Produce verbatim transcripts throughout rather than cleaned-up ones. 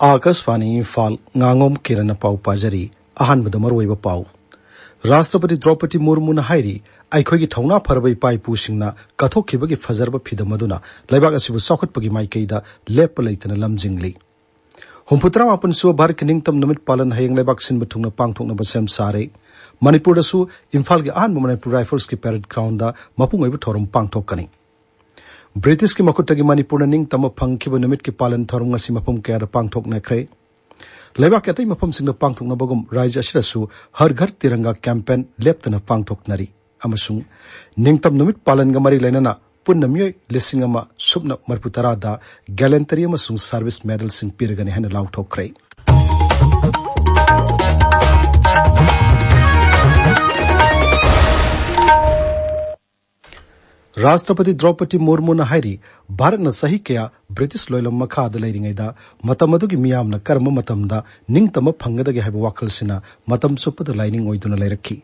ꯑꯥꯀꯥꯁꯕꯥꯅꯤ ꯏꯝꯐꯥꯜ, ꯉꯥꯉꯣꯝ ꯀꯤꯔꯟꯅ ꯄꯥꯎ ꯄꯥꯖꯔꯤ꯫ ꯑꯍꯥꯟꯕꯗ ꯃꯔꯨꯑꯣꯏꯕ ꯄꯥꯎ꯫ ꯔꯥꯁꯇ꯭ꯔꯄꯇꯤ ꯗ꯭ꯔꯧꯄꯗꯤ ꯃꯨꯔꯃꯨꯅ ꯍꯥꯏꯔꯤ, ꯑꯩꯈꯣꯏꯒꯤ ꯊꯧꯅꯥ ꯐꯔꯕ ꯏꯄꯥ ꯏꯄꯨꯁꯤꯡꯅ ꯀꯠꯊꯣꯛꯈꯤꯕꯒꯤ ꯐꯖꯔꯕ ꯐꯤꯗꯝ ꯑꯗꯨꯅ ꯂꯩꯕꯥꯛ ꯑꯁꯤꯕꯨ ꯆꯥꯎꯈꯠꯄꯒꯤ ꯃꯥꯏꯀꯩꯗ ꯂꯦꯞꯄ ꯂꯩꯇꯅ ꯂꯝꯖꯤꯡꯂꯤ꯫ ꯍꯨꯝꯐꯨꯇꯔꯥ ꯃꯥꯄꯟ ꯁꯨꯕ ꯚꯥꯔꯠꯀꯤ ꯅꯤꯡꯇꯝ ꯅꯨꯃꯤꯠ ꯄꯥꯂꯟ ꯍꯌꯦꯡ ꯂꯩꯕꯥꯛ ꯁꯤꯟꯕ ꯊꯨꯡꯅ ꯄꯥꯡꯊꯣꯛꯅꯕ ꯁꯦꯝ ꯁꯥꯔꯦ꯫ ꯃꯅꯤꯄꯨꯔꯗꯁꯨ ꯏꯝꯐꯥꯜꯒꯤ ꯑꯍꯥꯟꯕ ꯃꯅꯤꯄꯨꯔ ꯔꯥꯏꯐꯜꯁꯀꯤ ꯄꯦꯔꯦꯗ ꯒ꯭ꯔꯥꯎꯟꯗ ꯃꯄꯨꯡ ꯑꯣꯏꯕ ꯊꯧꯔꯝ ꯄꯥꯡꯊꯣꯛꯀꯅꯤ꯫ ꯕ꯭ꯔꯤꯇꯤꯁꯀꯤ ꯃꯈꯨꯠꯇꯒꯤ ꯃꯅꯤꯄꯨꯔꯅ ꯅꯤꯡꯇꯝꯕ ꯐꯪꯈꯤꯕ ꯅꯨꯃꯤꯠꯀꯤ ꯄꯥꯂꯟ ꯊꯧꯔꯝ ꯉꯁꯤ ꯃꯐꯝ ꯀꯌꯥꯗ ꯄꯥꯡꯊꯣꯛꯅꯈ꯭ꯔꯦ꯫ ꯂꯩꯕꯥꯛꯀꯤ ꯑꯇꯩ ꯃꯐꯝꯁꯤꯡꯗ ꯄꯥꯡꯊꯣꯛꯅꯕꯒꯨꯝ ꯔꯥꯖ꯭ꯌ ꯑꯁꯤꯗꯁꯨ ꯍꯔ ꯘꯔ ꯇꯤꯔꯪꯒꯥ ꯀꯦꯝꯄꯦꯟ ꯂꯦꯞꯇꯅ ꯄꯥꯡꯊꯣꯛꯅꯔꯤ꯫ ꯑꯃꯁꯨꯡ ꯅꯤꯡꯇꯝ ꯅꯨꯃꯤꯠ ꯄꯥꯂꯟꯒ ꯃꯔꯤ ꯂꯩꯅꯅ ꯄꯨꯟꯅ ꯃꯤꯑꯣꯏ ꯂꯤꯁꯤꯡ ꯑꯃ ꯁꯨꯞꯅ ꯃꯔꯤꯐꯨ ꯇꯔꯥꯗ ꯒꯦꯂꯦꯟꯇꯔꯤ ꯑꯃꯁꯨꯡ ꯁꯥꯔꯚꯤꯁ ꯃꯦꯗꯜꯁꯤꯡ ꯄꯤꯔꯒꯅꯤ ꯍꯥꯏꯅ ꯂꯥꯎꯊꯣꯛꯈ꯭ꯔꯦ꯫ ꯔꯥꯁꯇ꯭ꯔꯄꯇꯤ ꯗ꯭ꯔꯧꯄꯗꯤ ꯃꯨꯔꯃꯨꯅ ꯍꯥꯏꯔꯤ, ꯚꯥꯔꯠꯅ ꯆꯍꯤ ꯀꯌꯥ ꯕ꯭ꯔꯤꯇꯤꯁ ꯂꯣꯏꯂꯝ ꯃꯈꯥꯗ ꯂꯩꯔꯤꯉꯩꯗ ꯃꯇꯝ ꯑꯗꯨꯒꯤ ꯃꯤꯌꯥꯝꯅ ꯀꯔꯝꯕ ꯃꯇꯝꯗ ꯅꯤꯡꯇꯝꯕ ꯐꯪꯒꯗꯒꯦ ꯍꯥꯏꯕ ꯋꯥꯈꯜꯁꯤꯅ ꯃꯇꯝ ꯆꯨꯞꯄꯗ ꯂꯥꯏꯅꯤꯡ ꯑꯣꯏꯗꯨꯅ ꯂꯩꯔꯛꯈꯤ꯫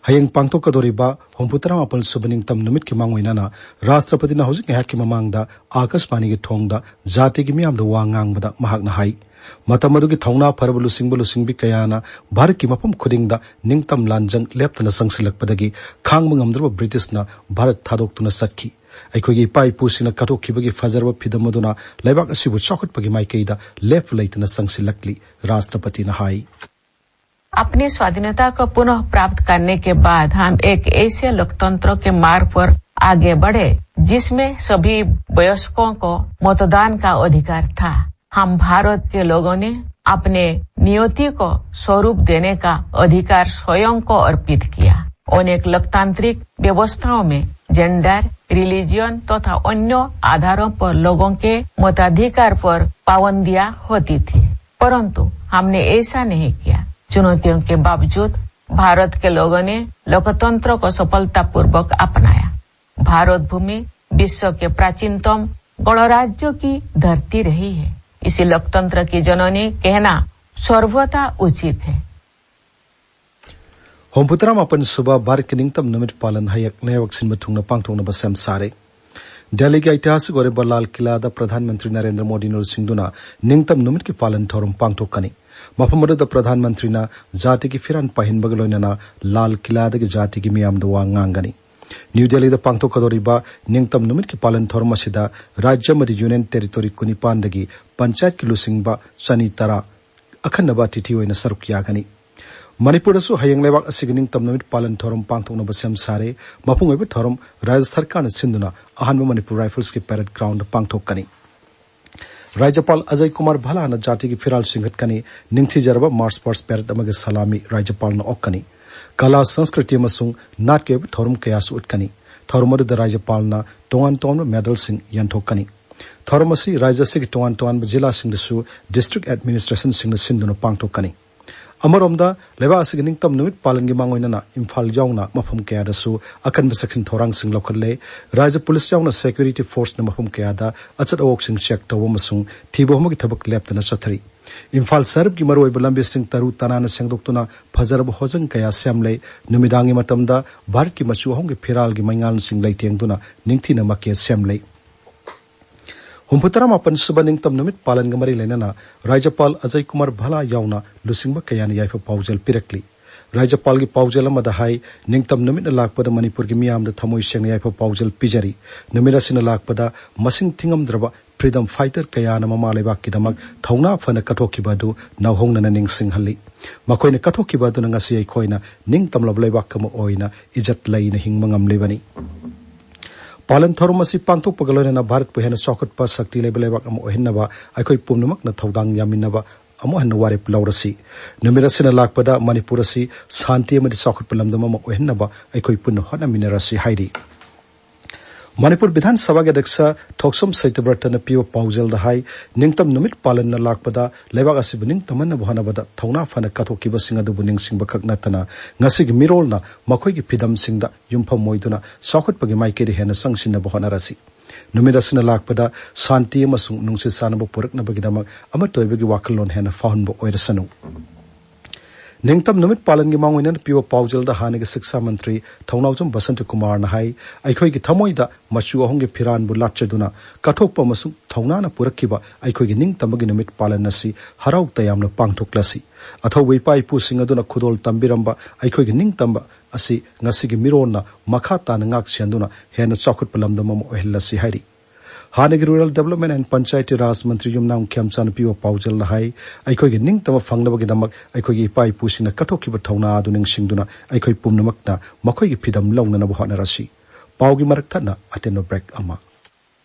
ꯍꯌꯦꯡ ꯄꯥꯡꯊꯣꯛꯀꯗꯧꯔꯤꯕ ꯍꯨꯝꯐꯨꯇꯔꯥ ꯃꯥꯄꯜ ꯁꯨꯕ ꯅꯤꯡꯇꯝ ꯅꯨꯃꯤꯠꯀꯤ ꯃꯥꯡꯑꯣꯏꯅꯅ ꯔꯥꯁꯇ꯭ꯔꯄꯇꯤꯅ ꯍꯧꯖꯤꯛ ꯉꯥꯏꯍꯥꯛꯀꯤ ꯃꯃꯥꯡꯗ ꯑꯥꯀꯥꯁꯕꯥꯅꯤꯒꯤ ꯊꯣꯡꯗ ꯖꯥꯇꯤꯒꯤ ꯃꯤꯌꯥꯝꯗ ꯋꯥ ꯉꯥꯡꯕꯗ ꯃꯍꯥꯛꯅ ꯍꯥꯏ, ꯃꯇꯝ ꯑꯗꯨꯒꯤ ꯊꯧꯅꯥ ꯐꯔꯕ ꯂꯨꯆꯤꯡꯕ ꯂꯨꯆꯤꯡꯕꯤ ꯀꯌꯥꯅ ꯚꯥꯔꯠꯀꯤ ꯃꯐꯝ ꯈꯨꯗꯤꯡꯗ ꯅꯤꯡꯇꯝ ꯂꯥꯟꯖꯪ ꯂꯦꯞꯇꯅ ꯆꯪꯁꯤꯜꯂꯛꯄꯗꯒꯤ ꯈꯥꯡꯕ ꯉꯝꯗ꯭ꯔꯕ ꯕ꯭ꯔꯤꯇꯤꯁꯅ ꯚꯥꯔꯠ ꯊꯥꯗꯣꯛꯇꯨꯅ ꯆꯠꯈꯤ꯫ ꯑꯩꯈꯣꯏꯒꯤ ꯏꯄꯥ ꯏꯄꯨꯁꯤꯡꯅ ꯀꯠꯊꯣꯛꯈꯤꯕꯒꯤ ꯐꯖꯔꯕ ꯐꯤꯗꯝ ꯑꯗꯨꯅ ꯂꯩꯕꯥꯛ ꯑꯁꯤꯕꯨ ꯆꯥꯎꯈꯠꯄꯒꯤ ꯃꯥꯏꯀꯩꯗ ꯂꯦꯞꯄ ꯂꯩꯇꯅ ꯆꯪꯁꯤꯜꯂꯛꯂꯤ, ꯔꯥꯁꯇ꯭ꯔꯄꯇꯤꯅ ꯍꯥꯏ꯫ अपनी स्वाधीनता को पुनः प्राप्त करने के बाद हम एक ऐसे लोकतंत्र के मार्ग पर आगे बढ़े, जिसमें सभी वयस्कों को मतदान का अधिकार था। हम भारत के लोगों ने अपने नियति को स्वरूप देने का अधिकार स्वयं को अर्पित किया। अनेक लोकतांत्रिक व्यवस्थाओं में जेंडर, रिलीजन तथा अन्य आधारों पर लोगों के मताधिकार पर पाबंदियां होती थी, परंतु हमने ऐसा नहीं किया। चुनौतियों के बावजूद भारत के लोगों ने लोकतंत्र को सफलतापूर्वक अपनाया। भारत भूमि विश्व के प्राचीनतम गणराज्यों की धरती रही है। इसे लोकतंत्र की जननी कहना सर्वथा उचित है। ꯍꯨꯝꯐꯨꯇꯔꯥ ꯃꯥꯄꯟ ꯁꯨꯕ ꯚꯥꯔꯠꯀꯤ ꯅꯤꯡꯇꯝ ꯅꯨꯃꯤꯠ ꯄꯥꯂꯟ ꯍꯌꯦꯡ ꯂꯩꯕꯥꯛ ꯁꯤꯟꯕ ꯊꯨꯡꯅ ꯄꯥꯡꯊꯣꯛꯅꯕ ꯁꯦꯝ ꯁꯥꯔꯦ꯫ ꯗꯦꯜꯂꯤꯒꯤ ꯑꯩꯇꯤꯍꯥꯁꯤꯛ ꯑꯣꯏꯔꯤꯕ ꯂꯥꯜ ꯀꯤꯂꯥꯗ ꯄ꯭ꯔꯙꯥꯟ ꯃꯟꯇ꯭ꯔꯤ ꯅꯔꯦꯟꯗ꯭ꯔ ꯃꯣꯗꯤꯅ ꯂꯨꯆꯤꯡꯗꯨꯅ ꯅꯤꯡꯇꯝ ꯅꯨꯃꯤꯠꯀꯤ ꯄꯥꯂꯟ ꯊꯧꯔꯝ ꯄꯥꯡꯊꯣꯛꯀꯅꯤ꯫ ꯃꯐꯝ ꯑꯗꯨꯗ ꯄ꯭ꯔꯙꯥꯟ ꯃꯟꯇ꯭ꯔꯤꯅ ꯖꯥꯇꯤꯒꯤ ꯐꯤꯔꯥꯟ ꯄꯥꯏꯍꯟꯕꯒ ꯂꯣꯏꯅꯅ ꯂꯥꯜ ꯀꯤꯂꯥꯗꯒꯤ ꯖꯥꯇꯤꯒꯤ ꯃꯤꯌꯥꯝꯗ ꯋꯥ ꯉꯥꯡꯒꯅꯤ꯫ ꯅ꯭ꯌꯨ ꯗꯦꯜꯂꯤꯗ ꯄꯥꯡꯊꯣꯛꯀꯗꯧꯔꯤꯕ ꯅꯤꯡꯇꯝ ꯅꯨꯃꯤꯠꯀꯤ ꯄꯥꯂꯟ ꯊꯧꯔꯝ ꯑꯁꯤꯗ ꯔꯥꯖ꯭ꯌ ꯑꯃꯗꯤ ꯌꯨꯅꯤꯌꯟ ꯇꯦꯔꯤꯇꯣꯔꯤ ꯀꯨꯟꯅꯤꯄꯥꯟꯗꯒꯤ ꯄꯟꯆꯥꯌꯠꯀꯤ ꯂꯨꯆꯤꯡꯕ ꯆꯅꯤ ꯇꯔꯥ ꯑꯈꯟꯅꯕ ꯑꯇꯤꯊꯤ ꯑꯣꯏꯅ ꯁꯔꯨꯛ ꯌꯥꯒꯅꯤ꯫ ꯃꯅꯤꯄꯨꯔꯗꯁꯨ ꯍꯌꯦꯡ ꯂꯩꯕꯥꯛ ꯑꯁꯤꯒꯤ ꯅꯤꯡꯇꯝ ꯅꯨꯃꯤꯠ ꯄꯥꯂꯟ ꯊꯧꯔꯝ ꯄꯥꯡꯊꯣꯛꯅꯕ ꯁꯦꯝ ꯁꯥꯔꯦ꯫ ꯃꯄꯨꯡ ꯑꯣꯏꯕ ꯊꯧꯔꯝ ꯔꯥꯖ꯭ꯌ ꯁꯔꯀꯥꯔꯅ ꯁꯤꯟꯗꯨꯅ ꯑꯍꯥꯟꯕ ꯃꯅꯤꯄꯨꯔ ꯔꯥꯏꯐꯜꯁꯀꯤ ꯄꯦꯔꯦꯗ ꯒ꯭ꯔꯥꯎꯟꯗ ꯄꯥꯡꯊꯣꯛꯀꯅꯤ꯫ ꯔꯥꯖ꯭ꯌꯄꯥꯜ ꯑꯖꯌ ꯀꯨꯃꯥꯔ ꯚꯜꯂꯥꯅ ꯖꯥꯇꯤꯒꯤ ꯐꯤꯔꯥꯜ ꯆꯤꯡꯈꯠꯀꯅꯤ꯫ ꯅꯤꯡꯊꯤꯖꯔꯕ ꯃꯥꯔꯆ ꯄꯥꯁ ꯄꯦꯔꯦꯗ ꯑꯃꯒꯤ ꯁꯂꯥꯃꯤ ꯔꯥꯖ꯭ꯌꯄꯥꯜꯅ ꯑꯣꯛꯀꯅꯤ꯫ ꯀꯂꯥ, ꯁꯪꯁꯀ꯭ꯔꯤꯇꯤ ꯑꯃꯁꯨꯡ ꯅꯥꯠꯀꯤ ꯑꯣꯏꯕ ꯊꯧꯔꯝ ꯀꯌꯥꯁꯨ ꯎꯠꯀꯅꯤ꯫ ꯊꯧꯔꯝ ꯑꯗꯨꯗ ꯔꯥꯖ꯭ꯌꯄꯥꯜꯅ ꯇꯣꯉꯥꯟ ꯇꯣꯉꯥꯟꯕ ꯃꯦꯗꯜꯁꯤꯡ ꯌꯦꯟꯊꯣꯛꯀꯅꯤ꯫ ꯊꯧꯔꯝ ꯑꯁꯤ ꯔꯥꯖ꯭ꯌ ꯑꯁꯤꯒꯤ ꯇꯣꯉꯥꯟ ꯇꯣꯉꯥꯟꯕ ꯖꯤꯂꯥꯁꯤꯡꯗꯁꯨ ꯗꯤꯁꯇ꯭ꯔꯤꯛ ꯑꯦꯗꯃꯤꯅꯤꯁꯇ꯭ꯔꯦꯁꯟꯁꯤꯡꯅ ꯁꯤꯟꯗꯨꯅ ꯄꯥꯡꯊꯣꯛꯀꯅꯤ꯫ ꯑꯃꯔꯣꯝꯗ, ꯂꯩꯕꯥꯛ ꯑꯁꯤꯒꯤ ꯅꯤꯡꯇꯝ ꯅꯨꯃꯤꯠ ꯄꯥꯂꯟꯒꯤ ꯃꯥꯡꯑꯣꯏꯅꯅ ꯏꯝꯐꯥꯜ ꯌꯥꯎꯅ ꯃꯐꯝ ꯀꯌꯥꯗꯁꯨ ꯑꯀꯟꯕ ꯆꯦꯛꯁꯤꯟ ꯊꯧꯔꯥꯡꯁꯤꯡ ꯂꯧꯈꯠꯂꯦ꯫ ꯔꯥꯖ꯭ꯌ ꯄꯨꯂꯤꯁ ꯌꯥꯎꯅ ꯁꯦꯀ꯭ꯌꯨꯔꯤꯇꯤ ꯐꯣꯔꯁꯅ ꯃꯐꯝ ꯀꯌꯥꯗ ꯑꯆꯠ ꯑꯋꯣꯛꯁꯤꯡ ꯆꯦꯛ ꯇꯧꯕ ꯑꯃꯁꯨꯡ ꯊꯤꯕ ꯍꯨꯝꯕꯒꯤ ꯊꯕꯛ ꯂꯦꯞꯇꯅ ꯆꯠꯊꯔꯤ꯫ ꯏꯝꯐꯥꯜ ꯁꯍꯔꯒꯤ ꯃꯔꯨꯑꯣꯏꯕ ꯂꯝꯕꯤꯁꯤꯡ ꯇꯔꯨ ꯇꯅꯥꯟꯅ ꯁꯦꯡꯗꯣꯛꯇꯨꯅ ꯐꯖꯔꯕ ꯍꯣꯖꯪ ꯀꯌꯥ ꯁꯦꯝꯂꯦ꯫ ꯅꯨꯃꯤꯗꯥꯡꯒꯤ ꯃꯇꯝꯗ ꯚꯥꯔꯠꯀꯤ ꯃꯆꯨ ꯑꯍꯨꯝꯒꯤ ꯐꯤꯔꯥꯜꯒꯤ ꯃꯩꯉꯥꯜꯁꯤꯡ ꯂꯩꯇꯦꯡꯗꯨꯅ ꯅꯤꯡꯊꯤꯅ ꯃꯀꯦ ꯁꯦꯝꯂꯦ꯫ ꯍꯨꯝꯐꯨꯇꯔꯥ ꯃꯥꯄꯟ ꯁꯨꯕ ꯅꯤꯡꯇꯝ ꯅꯨꯃꯤꯠ ꯄꯥꯂꯟꯒ ꯃꯔꯤ ꯂꯩꯅꯅ ꯔꯥꯖ꯭ꯌꯄꯥꯜ ꯑꯖꯌ ꯀꯨꯃꯥꯔ ꯚꯜꯂꯥ ꯌꯥꯎꯅ ꯂꯨꯆꯤꯡꯕ ꯀꯌꯥꯅ ꯌꯥꯏꯐ ꯄꯥꯎꯖꯦꯜ ꯄꯤꯔꯛꯂꯤ꯫ ꯔꯥꯖ꯭ꯌꯄꯥꯜꯒꯤ ꯄꯥꯎꯖꯦꯜ ꯑꯃꯗ ꯍꯥꯏ, ꯅꯤꯡꯇꯝ ꯅꯨꯃꯤꯠꯅ ꯂꯥꯛꯄꯗ ꯃꯅꯤꯄꯨꯔꯒꯤ ꯃꯤꯌꯥꯝꯗ ꯊꯃꯣꯏ ꯁꯦꯡꯅ ꯌꯥꯏꯐ ꯄꯥꯎꯖꯦꯜ ꯄꯤꯖꯔꯤ꯫ ꯅꯨꯃꯤꯠ ꯑꯁꯤꯅ ꯂꯥꯛꯄꯗ ꯃꯁꯤꯡ ꯊꯤꯉꯝꯗ꯭ꯔꯕ ꯐ꯭ꯔꯤꯗꯝ ꯐꯥꯏꯇꯔ ꯀꯌꯥꯅ ꯃꯃꯥ ꯂꯩꯕꯥꯛꯀꯤꯗꯃꯛ ꯊꯧꯅꯥ ꯐꯅ ꯀꯠꯊꯣꯛꯈꯤꯕ ꯑꯗꯨ ꯅꯧꯍꯧꯅꯅ ꯅꯤꯡꯁꯤꯡꯍꯜꯂꯤ꯫ ꯃꯈꯣꯏꯅ ꯀꯠꯊꯣꯛꯈꯤꯕ ꯑꯗꯨꯅ ꯉꯁꯤ ꯑꯩꯈꯣꯏꯅ ꯅꯤꯡꯇꯝꯂꯕ ꯂꯩꯕꯥꯛ ꯑꯃ ꯑꯣꯏꯅ ꯏꯖꯠ ꯂꯩꯅ ꯍꯤꯡꯕ ꯉꯝꯂꯤꯕꯅꯤ꯫ ꯄꯥꯂꯟ ꯊꯧꯔꯝ ꯑꯁꯤ ꯄꯥꯡꯊꯣꯛꯄꯒ ꯂꯣꯏꯅꯅ ꯚꯥꯔꯠꯄꯨ ꯍꯦꯟꯅ ꯆꯥꯎꯈꯠꯄ, ꯁꯛꯇꯤ ꯂꯩꯕ ꯂꯩꯕꯥꯛ ꯑꯃ ꯑꯣꯏꯍꯟꯅꯕ ꯑꯩꯈꯣꯏ ꯄꯨꯝꯅꯃꯛꯅ ꯊꯧꯗꯥꯡ ꯌꯥꯃꯤꯟꯅꯕ ꯑꯃꯨꯛ ꯍꯟꯅ ꯋꯥꯔꯦꯞ ꯂꯧꯔꯁꯤ꯫ ꯅꯨꯃꯤꯠ ꯑꯁꯤꯅ ꯂꯥꯛꯄꯗ ꯃꯅꯤꯄꯨꯔ ꯑꯁꯤ ꯁꯥꯟꯇꯤ ꯑꯃꯗꯤ ꯆꯥꯎꯈꯠꯄ ꯂꯝꯗꯝ ꯑꯃ ꯑꯣꯏꯍꯟꯅꯕ ꯑꯩꯈꯣꯏ ꯄꯨꯟꯅ ꯍꯣꯠꯅꯃꯤꯟꯅꯔꯁꯤ ꯍꯥꯏꯔꯤ꯫ ꯃꯅꯤꯄꯨꯔ ꯕꯤꯙꯥꯟ ꯁꯚꯥꯒꯤ ꯑꯗ꯭ꯌꯛꯁ ꯊꯣꯛꯁꯣꯝ ꯁꯇ꯭ꯌꯕ꯭ꯔꯇꯅ ꯄꯤꯕ ꯄꯥꯎꯖꯦꯜꯗ ꯍꯥꯏ, ꯅꯤꯡꯇꯝ ꯅꯨꯃꯤꯠ ꯄꯥꯂꯟꯅ ꯂꯥꯛꯄꯗ ꯂꯩꯕꯥꯛ ꯑꯁꯤꯕꯨ ꯅꯤꯡꯇꯝꯍꯟꯅꯕ ꯍꯣꯠꯅꯕꯗ ꯊꯧꯅꯥ ꯐꯅ ꯀꯠꯊꯣꯛꯈꯤꯕꯁꯤꯡ ꯑꯗꯨꯕꯨ ꯅꯤꯡꯁꯤꯡꯕ ꯈꯛ ꯅꯠꯇꯅ ꯉꯁꯤꯒꯤ ꯃꯤꯔꯣꯜꯅ ꯃꯈꯣꯏꯒꯤ ꯐꯤꯗꯝꯁꯤꯡꯗ ꯌꯨꯝꯐꯝ ꯑꯣꯏꯗꯨꯅ ꯆꯥꯎꯈꯠꯄꯒꯤ ꯃꯥꯏꯀꯩꯗ ꯍꯦꯟꯅ ꯆꯪꯁꯤꯟꯅꯕ ꯍꯣꯠꯅꯔꯁꯤ꯫ ꯅꯨꯃꯤꯠ ꯑꯁꯤꯅ ꯂꯥꯛꯄꯗ ꯁꯥꯟꯇꯤ ꯑꯃꯁꯨꯡ ꯅꯨꯡꯁꯤ ꯆꯥꯟꯅꯕ ꯄꯨꯔꯛꯅꯕꯒꯤꯗꯃꯛ ꯑꯃꯠꯇ ꯑꯣꯏꯕꯒꯤ ꯋꯥꯈꯜꯂꯣꯟ ꯍꯦꯟꯅ ꯐꯥꯎꯍꯟꯕ ꯑꯣꯏꯔꯁꯅꯨ꯫ ꯅꯤꯡꯇꯝ ꯅꯨꯃꯤꯠ ꯄꯥꯂꯟꯒꯤ ꯃꯥꯡꯑꯣꯏꯅꯅ ꯄꯤꯕ ꯄꯥꯎꯖꯦꯜꯗ ꯍꯥꯟꯅꯒꯤ ꯁꯤꯛꯁꯥ ꯃꯟꯇ꯭ꯔꯤ ꯊꯧꯅꯥꯎꯖꯝ ꯕꯁꯟꯇ ꯀꯨꯃꯥꯔꯅ ꯍꯥꯏ, ꯑꯩꯈꯣꯏꯒꯤ ꯊꯃꯣꯏꯗ ꯃꯆꯨ ꯑꯍꯨꯝꯒꯤ ꯐꯤꯔꯥꯟꯕꯨ ꯂꯥꯠꯆꯗꯨꯅ ꯀꯠꯊꯣꯛꯄ ꯑꯃꯁꯨꯡ ꯊꯧꯅꯥꯅ ꯄꯨꯔꯛꯈꯤꯕ ꯑꯩꯈꯣꯏꯒꯤ ꯅꯤꯡꯇꯝꯕꯒꯤ ꯅꯨꯃꯤꯠ ꯄꯥꯂꯟ ꯑꯁꯤ ꯍꯔꯥꯎ ꯇꯌꯥꯝꯅ ꯄꯥꯡꯊꯣꯛꯂꯁꯤ꯫ ꯑꯊꯧꯕ ꯏꯄꯥ ꯏꯄꯨꯁꯤꯡ ꯑꯗꯨꯅ ꯈꯨꯗꯣꯜ ꯇꯝꯕꯤꯔꯝꯕ ꯑꯩꯈꯣꯏꯒꯤ ꯅꯤꯡꯇꯝꯕ ꯑꯁꯤ ꯉꯁꯤꯒꯤ ꯃꯤꯔꯣꯟꯅ ꯃꯈꯥ ꯇꯥꯅ ꯉꯥꯛ ꯁꯦꯟꯗꯨꯅ ꯍꯦꯟꯅ ꯆꯥꯎꯈꯠꯄ ꯂꯝꯗꯝ ꯑꯃ ꯑꯣꯏꯍꯜꯂꯁꯤ ꯍꯥꯏꯔꯤ꯫ ꯍꯥꯟꯅꯒꯤ Rural Development and Panchayati Raj ꯃꯟꯇ꯭ꯔꯤ ꯌꯨꯝꯅꯥꯝ ꯈꯦꯝꯆꯥꯅ ꯄꯤꯕ ꯄꯥꯎꯖꯦꯜꯗ ꯍꯥꯏ, ꯑꯩꯈꯣꯏꯒꯤ ꯅꯤꯡꯇꯝꯕ ꯐꯪꯅꯕꯒꯤꯗꯃꯛ ꯑꯩꯈꯣꯏꯒꯤ ꯏꯄꯥ ꯏꯄꯨꯁꯤꯡꯅ ꯀꯠꯊꯣꯛꯈꯤꯕ ꯊꯧꯅꯥ ꯑꯗꯨ ꯅꯤꯡꯁꯤꯡꯗꯨꯅ ꯑꯩꯈꯣꯏ ꯄꯨꯝꯅꯃꯛꯅ ꯃꯈꯣꯏꯒꯤ ꯐꯤꯗꯝ ꯂꯧꯅꯅꯕ ꯍꯣꯠꯅꯔꯁꯤ꯫ ꯄꯥꯎꯒꯤ ꯃꯔꯛ ꯊꯠꯅ ꯑꯇꯦꯟꯕ ꯕ꯭ꯔꯦꯛ ꯑꯃ꯫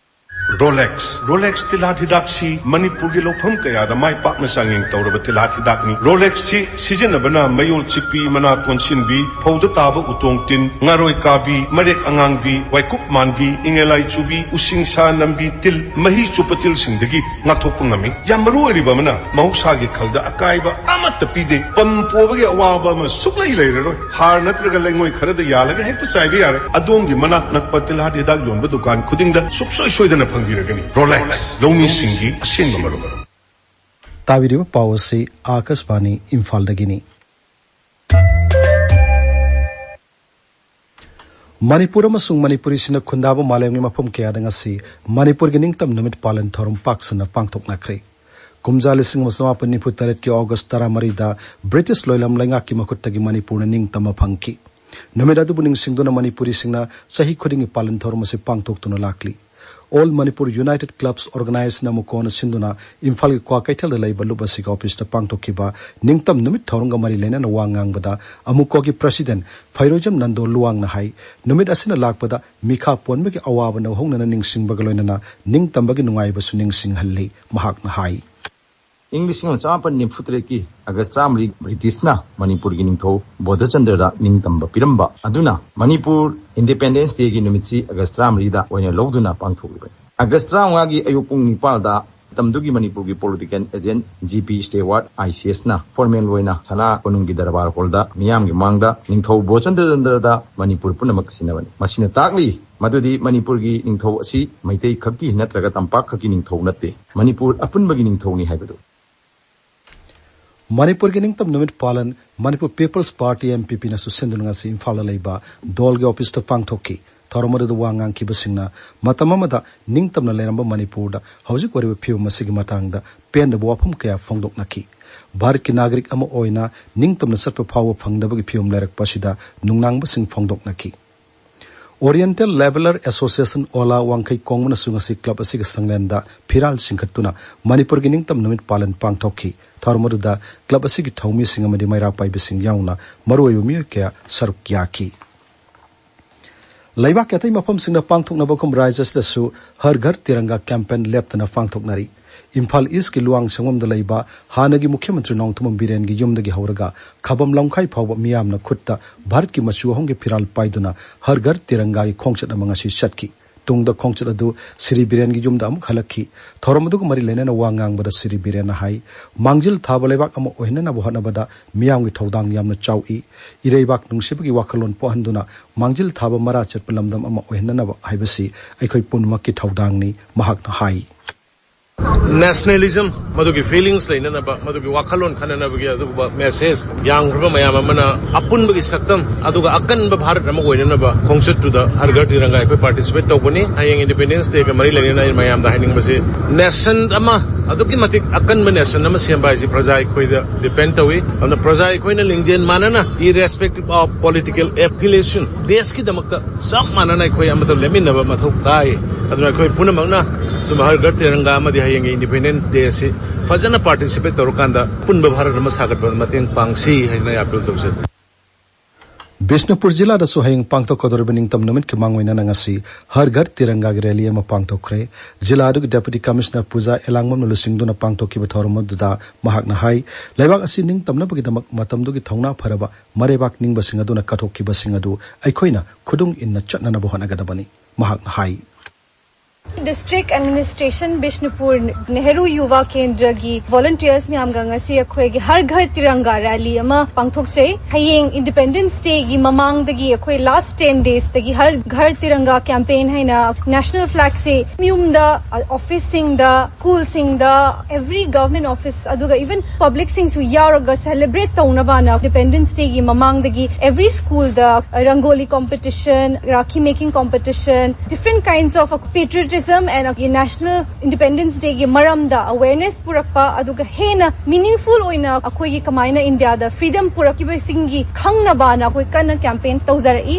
ꯔꯣꯂꯦꯛꯁ꯫ ꯔꯣꯂꯦꯛꯁ ꯇꯤꯜꯍꯥꯠ ꯍꯤꯗꯥꯛꯁꯤ ꯃꯅꯤꯄꯨꯔꯒꯤ ꯂꯧꯐꯝ ꯀꯌꯥꯗ ꯃꯥꯏ ꯄꯥꯛꯅ ꯆꯥꯡꯌꯦꯡ ꯇꯧꯔꯕ ꯇꯤꯜꯍꯥꯠ ꯍꯤꯗꯥꯛꯅꯤ꯫ ꯔꯣꯂꯦꯛꯁꯁꯤ ꯁꯤꯖꯤꯟꯅꯕꯅ ꯃꯌꯣꯜ ꯆꯤꯛꯄꯤ, ꯃꯅꯥ ꯀꯣꯟꯁꯤꯟꯕꯤ, ꯐꯧꯗ ꯇꯥꯕ ꯎꯇꯣꯡ ꯇꯤꯟ, ꯉꯥꯔꯣꯏ ꯀꯥꯕꯤ, ꯃꯔꯦꯛ ꯑꯉꯥꯡꯕꯤ, ꯋꯥꯏꯀꯨꯞ ꯃꯥꯟꯕꯤ, ꯏꯪꯉꯦꯂꯥꯏ ꯆꯨꯕꯤ, ꯎꯁꯤꯡꯁꯥ ꯅꯝꯕꯤ ꯇꯤꯜ, ꯃꯍꯤ ꯆꯨꯞꯄ ꯇꯤꯜꯁꯤꯡꯗꯒꯤ ꯉꯥꯛꯊꯣꯛꯄ ꯉꯝꯃꯤ꯫ ꯌꯥꯝ ꯃꯔꯨ ꯑꯣꯏꯔꯤꯕ ꯑꯃꯅ, ꯃꯍꯧꯁꯥꯒꯤ ꯈꯜꯗ ꯑꯀꯥꯏꯕ ꯑꯃꯠꯇ ꯄꯤꯗꯦ꯫ ꯄꯝ ꯄꯣꯕꯒꯤ ꯑꯋꯥꯕ ꯑꯃ ꯁꯨꯛꯂꯩ ꯂꯩꯔꯔꯣꯏ꯫ ꯍꯥꯔ ꯅꯠꯇ꯭ꯔꯒ ꯂꯩꯉꯣꯏ ꯈꯔꯗ ꯌꯥꯜꯂꯒ ꯍꯦꯛꯇ ꯆꯥꯏꯕ ꯌꯥꯔꯦ꯫ ꯑꯗꯣꯝꯒꯤ ꯃꯅꯥꯛ ꯅꯛꯄ ꯇꯤꯜꯍꯥꯠ ꯍꯤꯗꯥꯛ ꯌꯣꯟꯕ ꯗꯨꯀꯥꯟ ꯈꯨꯗꯤꯡꯗ ꯁꯨꯡꯁꯣꯏ ꯁꯣꯏꯗꯅ ꯐꯪꯕꯤꯔꯒꯅꯤ꯫ ꯔꯣꯂꯦꯛꯁ, ꯂꯧꯃꯤꯁꯤꯡꯒꯤ ꯑꯁꯦꯡꯕ ꯃꯔꯨꯞ꯫ ꯇꯥꯕꯤꯔꯤꯕ ꯄꯥꯎ ꯑꯁꯤ ꯑꯥꯀꯥꯁꯕꯥꯅꯤ ꯏꯝꯐꯥꯜꯗꯒꯤꯅꯤ꯫ ꯃꯅꯤꯄꯨꯔ ꯑꯃꯁꯨꯡ ꯃꯅꯤꯄꯨꯔꯤꯁꯤꯡꯅ ꯈꯨꯟꯗꯥꯕ ꯃꯥꯂꯦꯝꯒꯤ ꯃꯐꯝ ꯀꯌꯥꯗ ꯉꯁꯤ ꯃꯅꯤꯄꯨꯔꯒꯤ ꯅꯤꯡꯇꯝ ꯅꯨꯃꯤꯠ ꯄꯥꯂꯟ ꯊꯧꯔꯝ ꯄꯥꯛ ꯁꯟꯅ ꯄꯥꯡꯊꯣꯛꯅꯈ꯭ꯔꯦ꯫ ꯀꯨꯝꯖꯥ ꯂꯤꯁꯤꯡ ꯑꯃ ꯆꯃꯥꯄꯟ ꯅꯤꯐꯨ ꯇꯔꯦꯠꯀꯤ ꯑꯣꯒꯁ ꯇꯔꯥꯃꯔꯤꯗ ꯕ꯭ꯔꯤꯇꯤꯁ ꯂꯣꯏꯂꯝ ꯂꯩꯉꯥꯛꯀꯤ ꯃꯈꯨꯠꯇꯒꯤ ꯃꯅꯤꯄꯨꯔꯅ ꯅꯤꯡꯇꯝꯕ ꯐꯪꯈꯤ꯫ ꯅꯨꯃꯤꯠ ꯑꯗꯨꯕꯨ ꯅꯤꯡꯁꯤꯡꯗꯨꯅ ꯃꯅꯤꯄꯨꯔꯤꯁꯤꯡꯅ ꯆꯍꯤ ꯈꯨꯗꯤꯡꯒꯤ ꯄꯥꯂꯟ ꯊꯧꯔꯝ ꯑꯁꯤ ꯄꯥꯡꯊꯣꯛꯇꯨꯅ ꯂꯥꯛꯂꯤ꯫ All Manipur United Clubs Organizeꯅ ꯑꯃꯨꯀꯣꯅ ꯁꯤꯟꯗꯨꯅ ꯏꯝꯐꯥꯜꯒꯤ ꯀ꯭ꯋꯥꯀꯩꯊꯦꯜꯗ ꯂꯩꯕ ꯂꯨꯞ ꯑꯁꯤꯒꯤ ꯑꯣꯐꯤꯁꯇ ꯄꯥꯡꯊꯣꯛꯈꯤꯕ ꯅꯤꯡꯇꯝ ꯅꯨꯃꯤꯠ ꯊꯧꯔꯝꯒ ꯃꯔꯤ ꯂꯩꯅꯅ ꯋꯥ ꯉꯥꯡꯕꯗ ꯑꯃꯨꯀꯣꯒꯤ ꯄ꯭ꯔꯁꯤꯗꯦꯟ ꯐꯩꯔꯣꯏꯖꯝ ꯅꯟꯗꯣ ꯂꯨꯋꯥꯡꯅ ꯍꯥꯏ, ꯅꯨꯃꯤꯠ ꯑꯁꯤꯅ ꯂꯥꯛꯄꯗ ꯃꯤꯈꯥ ꯄꯣꯟꯕꯒꯤ ꯑꯋꯥꯕ ꯅꯧꯍꯧꯅꯅ ꯅꯤꯡꯁꯤꯡꯕꯒ ꯂꯣꯏꯅꯅ ꯅꯤꯡꯇꯝꯕꯒꯤ ꯅꯨꯡꯉꯥꯏꯕꯁꯨ ꯅꯤꯡꯁꯤꯡꯍꯜꯂꯤ꯫ ꯃꯍꯥꯛꯅ ꯍꯥꯏ꯫ ꯏꯪ ꯂꯤꯁꯤꯡ ꯑꯃ ꯆꯃꯥꯄꯟ ꯅꯤꯐꯨ ꯇꯔꯦꯠꯀꯤ ꯑꯥꯒꯁ ꯇꯔꯥꯃꯔꯤ ꯕ꯭ꯔꯤꯇꯤꯁꯅ ꯃꯅꯤꯄꯨꯔꯒꯤ ꯅꯤꯡꯊꯧ ꯕꯣꯙꯆꯟꯗ꯭ꯔꯗ ꯅꯤꯡꯇꯝꯕ ꯄꯤꯔꯝꯕ ꯑꯗꯨꯅ ꯃꯅꯤꯄꯨꯔ ꯏꯟꯗꯤꯄꯦꯟꯗꯦꯟꯁ ꯗꯦꯒꯤ ꯅꯨꯃꯤꯠꯁꯤ ꯑꯥꯒꯁ ꯇꯔꯥꯃꯔꯤꯗ ꯑꯣꯏꯅ ꯂꯧꯗꯨꯅ ꯄꯥꯡꯊꯣꯛꯂꯤꯕꯅꯤ꯫ ꯑꯥꯒꯁ ꯇꯔꯥꯃꯉꯥꯒꯤ ꯑꯌꯨꯛ ꯄꯨꯡ ꯅꯤꯄꯥꯜꯗ ꯃꯇꯝꯗꯨꯒꯤ ꯃꯅꯤꯄꯨꯔꯒꯤ political agent G P Stewart, I C ꯑꯦꯁꯅ ꯐꯣꯔꯃꯦꯜ ꯑꯣꯏꯅ ꯁꯅꯥ ꯀꯣꯅꯨꯡꯒꯤ ꯗꯔꯕꯥꯔ ꯍꯣꯜꯗ ꯃꯤꯌꯥꯝꯒꯤ ꯃꯥꯡꯗ ꯅꯤꯡꯊꯧ ꯕꯣꯙꯆꯟꯗ꯭ꯔꯗ ꯃꯅꯤꯄꯨꯔ ꯄꯨꯝꯅꯃꯛ ꯁꯤꯟꯅꯕꯅꯤ꯫ ꯃꯁꯤꯅ ꯇꯥꯛꯂꯤ ꯃꯗꯨꯗꯤ ꯃꯅꯤꯄꯨꯔꯒꯤ ꯅꯤꯡꯊꯧ ꯑꯁꯤ ꯃꯩꯇꯩ ꯈꯛꯀꯤ ꯅꯠꯇ꯭ꯔꯒ ꯇꯝꯄꯥꯛ ꯈꯛꯀꯤ ꯅꯤꯡꯊꯧ ꯅꯠꯇꯦ, ꯃꯅꯤꯄꯨꯔ ꯑꯄꯨꯟꯕꯒꯤ ꯅꯤꯡꯊꯧꯅꯤ ꯍꯥꯏꯕꯗꯨ꯫ ꯃꯅꯤꯄꯨꯔꯒꯤ ꯅꯤꯡꯇꯝ ꯅꯨꯃꯤꯠ ꯄꯥꯂꯟ Manipur people's party, M P P ꯅꯁꯨ ꯁꯤꯟꯗꯨꯅ ꯉꯁꯤ ꯏꯝꯐꯥꯜꯗ ꯂꯩꯕ ꯗꯣꯜꯒꯤ ꯑꯣꯐꯤꯁꯇ ꯄꯥꯡꯊꯣꯛꯈꯤ꯫ ꯊꯧꯔꯝ ꯑꯗꯨꯗ ꯋꯥ ꯉꯥꯡꯈꯤꯕꯁꯤꯡꯅ ꯃꯇꯝ ꯑꯃꯗ ꯅꯤꯡꯇꯝꯅ ꯂꯩꯔꯝꯕ ꯃꯅꯤꯄꯨꯔꯗ ꯍꯧꯖꯤꯛ ꯑꯣꯏꯔꯤꯕ ꯐꯤꯕꯝ ꯑꯁꯤꯒꯤ ꯃꯇꯥꯡꯗ ꯄꯦꯟꯗꯕ ꯋꯥꯐꯝ ꯀꯌꯥ ꯐꯣꯡꯗꯣꯛꯅꯈꯤ꯫ ꯚꯥꯔꯠꯀꯤ ꯅꯥꯒꯔꯤꯛ ꯑꯃ ꯑꯣꯏꯅ ꯅꯤꯡꯇꯝꯅ ꯆꯠꯄ ꯐꯥꯎꯕ ꯐꯪꯗꯕꯒꯤ ꯐꯤꯕꯝ ꯂꯩꯔꯛꯄ ꯑꯁꯤꯗ ꯅꯨꯡꯅꯥꯡꯕꯁꯤꯡ ꯐꯣꯡꯗꯣꯛꯅꯈꯤ꯫ Oriental Leveller Association, ꯑꯣꯂꯥ, ꯋꯥꯡꯈꯩ ꯀꯣꯡꯕꯅꯁꯨ ꯉꯁꯤ ꯀ꯭ꯂꯕ ꯑꯁꯤꯒꯤ ꯁꯪꯂꯦꯟꯗ ꯐꯤꯔꯥꯜ ꯆꯤꯡꯈꯠꯇꯨꯅ ꯃꯅꯤꯄꯨꯔꯒꯤ ꯅꯤꯡꯇꯝ ꯅꯨꯃꯤꯠ ꯄꯥꯂꯟ ꯄꯥꯡꯊꯣꯛꯈꯤ꯫ ꯊꯧꯔꯝ ꯑꯗꯨꯗ ꯀ꯭ꯂꯕ ꯑꯁꯤꯒꯤ ꯊꯧꯃꯤꯁꯤꯡ ꯑꯃꯗꯤ ꯃꯩꯔꯥ ꯄꯥꯏꯕꯁꯤꯡ ꯌꯥꯎꯅ ꯃꯔꯨꯑꯣꯏꯕ ꯃꯤꯑꯣꯏ ꯀꯌꯥ ꯁꯔꯨꯛ ꯌꯥꯈꯤ꯫ ꯂꯩꯕꯥꯛꯀꯤ ꯑꯇꯩ ꯃꯐꯝꯁꯤꯡꯗ ꯄꯥꯡꯊꯣꯛꯅꯕꯒꯨꯝ ꯔꯥꯖ꯭ꯌ ꯑꯁꯤꯗꯁꯨ ꯍꯔ ꯘꯔ ꯇꯤꯔꯪꯒꯥ ꯀꯦꯝꯄꯦꯟ ꯂꯦꯞꯇꯅ ꯄꯥꯡꯊꯣꯛꯅꯔꯤ꯫ ꯏꯝꯐꯥꯜ ꯏꯁꯀꯤ ꯂꯨꯋꯥꯡ ꯁꯪꯕꯝꯗ ꯂꯩꯕ ꯍꯥꯟꯅꯒꯤ ꯃꯨꯈ꯭ꯌ ꯃꯟꯇ꯭ꯔꯤ ꯅꯣꯡꯊꯣꯝꯕꯝ ꯕꯤꯔꯦꯟꯒꯤ ꯌꯨꯝꯗꯒꯤ ꯍꯧꯔꯒ ꯈꯥꯕꯝ ꯂꯝꯈꯥꯏ ꯐꯥꯎꯕ ꯃꯤꯌꯥꯝꯅ ꯈꯨꯠꯇ ꯚꯥꯔꯠꯀꯤ ꯃꯆꯨ ꯑꯍꯨꯝꯒꯤ ꯐꯤꯔꯥꯜ ꯄꯥꯏꯗꯨꯅ ꯍꯔ ꯘꯔ ꯇꯤꯔꯪꯒꯥꯒꯤ ꯈꯣꯡꯆꯠ ꯑꯃ ꯉꯁꯤ ꯆꯠꯈꯤ꯫ ꯇꯨꯡꯗ ꯈꯣꯡꯆꯠ ꯑꯗꯨ ꯁ꯭ꯔꯤ ꯕꯤꯔꯦꯟꯒꯤ ꯌꯨꯝꯗ ꯑꯃꯨꯛ ꯍꯜꯂꯛꯈꯤ꯫ ꯊꯧꯔꯝ ꯑꯗꯨꯒ ꯃꯔꯤ ꯂꯩꯅꯅ ꯋꯥ ꯉꯥꯡꯕꯗ ꯁ꯭ꯔꯤ ꯕꯤꯔꯦꯟꯅ ꯍꯥꯏ, ꯃꯥꯡꯖꯤꯜ ꯊꯥꯕ ꯂꯩꯕꯥꯛ ꯑꯃ ꯑꯣꯏꯍꯟꯅꯅꯕ ꯍꯣꯠꯅꯕꯗ ꯃꯤꯌꯥꯝꯒꯤ ꯊꯧꯗꯥꯡ ꯌꯥꯝꯅ ꯆꯥꯎꯏ꯫ ꯏꯔꯩꯕꯥꯛ ꯅꯨꯡꯁꯤꯕꯒꯤ ꯋꯥꯈꯜꯂꯣꯟ ꯄꯣꯛꯍꯟꯗꯨꯅ ꯃꯥꯡꯖꯤꯜ ꯊꯥꯕ ꯃꯔꯥ ꯆꯠꯄ ꯂꯝꯗꯝ ꯑꯃ ꯑꯣꯏꯍꯟꯅꯅꯕ ꯍꯥꯏꯕꯁꯤ ꯑꯩꯈꯣꯏ ꯄꯨꯝꯅꯃꯛꯀꯤ ꯊꯧꯗꯥꯡꯅꯤ, ꯃꯍꯥꯛꯅ ꯍꯥꯏ꯫ Nationalism, ꯃꯗꯨꯒꯤ feelings ꯂꯩꯅꯅꯕ, ꯃꯗꯨꯒꯤ ꯋꯥꯈꯜꯂꯣꯟ ꯈꯟꯅꯅꯕꯒꯤ ꯑꯗꯨꯒꯨꯝꯕ message ꯌꯥꯝꯈ꯭ꯔꯕ ꯃꯌꯥꯝ ꯑꯃꯅ ꯑꯄꯨꯟꯕꯒꯤ ꯁꯛꯇꯝ ꯑꯗꯨꯒ ꯑꯀꯟꯕ ꯚꯥꯔꯠ ꯑꯃ ꯑꯣꯏꯅꯅꯕ ꯈꯣꯡꯆꯠꯇꯨꯗ ꯍꯔ ꯘꯔ ꯇꯤꯔꯪꯒꯥ ꯑꯩꯈꯣꯏ participate ꯇꯧꯒꯅꯤ꯫ ꯍꯌꯦꯡ Independence Day ꯒ ꯃꯔꯤ ꯂꯩꯅꯅ ꯑꯩꯅ ꯃꯌꯥꯝꯗ ꯍꯥꯏꯅꯤꯡꯕꯁꯤ, nation ꯑꯃ, ꯑꯗꯨꯛꯀꯤ ꯃꯇꯤꯛ ꯑꯀꯟꯕ nation ꯑꯃ ꯁꯦꯝꯕ ꯍꯥꯏꯁꯤ ꯄ꯭ꯔꯖꯥ ꯑꯩꯈꯣꯏꯗ depend ꯇꯧꯏ꯫ ꯑꯗꯨꯅ ꯄ꯭ꯔꯖꯥ ꯑꯩꯈꯣꯏꯅ ꯂꯤꯡꯖꯦꯜ ꯃꯥꯟꯅꯅ, irrespective of political affiliation, ꯗꯦꯁꯀꯤꯗꯃꯛꯇ ꯆꯞ ꯃꯥꯟꯅꯅ ꯑꯩꯈꯣꯏ ꯑꯃꯠꯇ ꯂꯦꯞꯃꯤꯟꯅꯕ ꯃꯊꯧ ꯇꯥꯏ꯫ ꯑꯗꯨꯅ ꯑꯩꯈꯣꯏ ꯄꯨꯝꯅꯃꯛꯅ ꯁꯨꯝ ꯍꯔ ꯘꯔ ꯇꯤꯔꯪꯒꯥ ꯑꯃꯗꯤ ꯍꯌꯦꯡꯒꯤ Independence Day ꯑꯁꯤ ꯐꯖꯅ participate ꯇꯧꯔꯀꯥꯟꯗ ꯑꯄꯨꯟꯕ ꯚꯥꯔꯠ ꯑꯃ ꯁꯥꯒꯠꯄꯗ ꯃꯇꯦꯡ ꯄꯥꯡꯁꯤ ꯍꯥꯏꯅ ꯑꯩ appeal ꯇꯧꯖꯔꯤ꯫ ꯕꯤꯁꯅꯨꯄꯨꯔ ꯖꯤꯂꯥꯗꯁꯨ ꯍꯌꯦꯡ ꯄꯥꯡꯊꯣꯛꯀꯗꯧꯔꯤꯕ ꯅꯤꯡꯇꯝ ꯅꯨꯃꯤꯠꯀꯤ ꯃꯥꯡꯑꯣꯏꯅꯅ ꯉꯁꯤ ꯍꯔ ꯘꯔ ꯇꯤꯔꯪꯒꯥꯒꯤ rally ꯑꯃ ꯄꯥꯡꯊꯣꯛꯈ꯭ꯔꯦ꯫ ꯖꯤꯂꯥ ꯑꯗꯨꯒꯤ Deputy Commissioner ꯄꯨꯖꯥ ꯑꯦꯂꯥꯡꯕꯝꯅ ꯂꯨꯆꯤꯡꯗꯨꯅ ꯄꯥꯡꯊꯣꯛꯈꯤꯕ ꯊꯧꯔꯝ ꯑꯗꯨꯗ ꯃꯍꯥꯛꯅ ꯍꯥꯏ, ꯂꯩꯕꯥꯛ ꯑꯁꯤ ꯅꯤꯡꯇꯝꯅꯕꯒꯤꯗꯃꯛ ꯃꯇꯝꯗꯨꯒꯤ ꯊꯧꯅꯥ ꯐꯔꯕ ꯃꯔꯩꯕꯥꯛ ꯅꯤꯡꯕꯁꯤꯡ ꯑꯗꯨꯅ ꯀꯠꯊꯣꯛꯈꯤꯕꯁꯤꯡ ꯑꯗꯨ ꯑꯩꯈꯣꯏꯅ ꯈꯨꯗꯨꯡ ꯏꯟꯅ ꯆꯠꯅꯅꯕ ꯍꯣꯠꯅꯒꯗꯕꯅꯤ꯫ ꯃꯍꯥꯛꯅ ꯍꯥꯏ꯫ District Administration Bishnupur Nehru Yuva Kendraꯒꯤ volunteers ꯃꯌꯥꯝꯒ ꯉꯁꯤ ꯑꯩꯈꯣꯏꯒꯤ ꯍꯔ ꯘꯔ ꯇꯤꯔꯪꯒꯥ rally ꯑꯃ ꯄꯥꯡꯊꯣꯛꯆꯩ꯫ ꯍꯌꯦꯡ Independence Dayꯒꯤ ꯃꯃꯥꯡꯗꯒꯤ ꯑꯩꯈꯣꯏ last ten daysꯇꯒꯤ ꯍꯔ ꯘꯔ ꯇꯤꯔꯪꯒꯥ campaign ꯍꯥꯏꯅ national flagꯁꯦ ꯌꯨꯝꯗ, officeꯁꯤꯡꯗ, schoolꯁꯤꯡꯗ, every government office, ꯑꯗꯨꯒ even publicꯁꯤꯡꯁꯨ ꯌꯥꯎꯔꯒ celebrate ꯇꯧꯅꯕꯅ Independence Dayꯒꯤ ꯃꯃꯥꯡꯗꯒꯤ every schoolꯗ rangoli competition, ꯔꯥꯈꯤ making competition, different kinds of patriotism and national Independence Dayꯒꯤ ꯃꯔꯝꯗ awareness ꯄꯨꯔꯛꯄ, ꯑꯗꯨꯒ ꯍꯦꯟꯅ meaningful ꯑꯣꯏꯅ ꯑꯩꯈꯣꯏꯒꯤ ꯀꯃꯥꯏꯅ ꯏꯟꯗꯤꯌꯥꯗ freedom ꯄꯨꯔꯛꯈꯤꯕꯁꯤꯡꯒꯤ ꯈꯪꯅꯕꯅ ꯑꯩꯈꯣꯏ ꯀꯟꯅ campaign ꯇꯧꯖꯔꯛꯏ꯫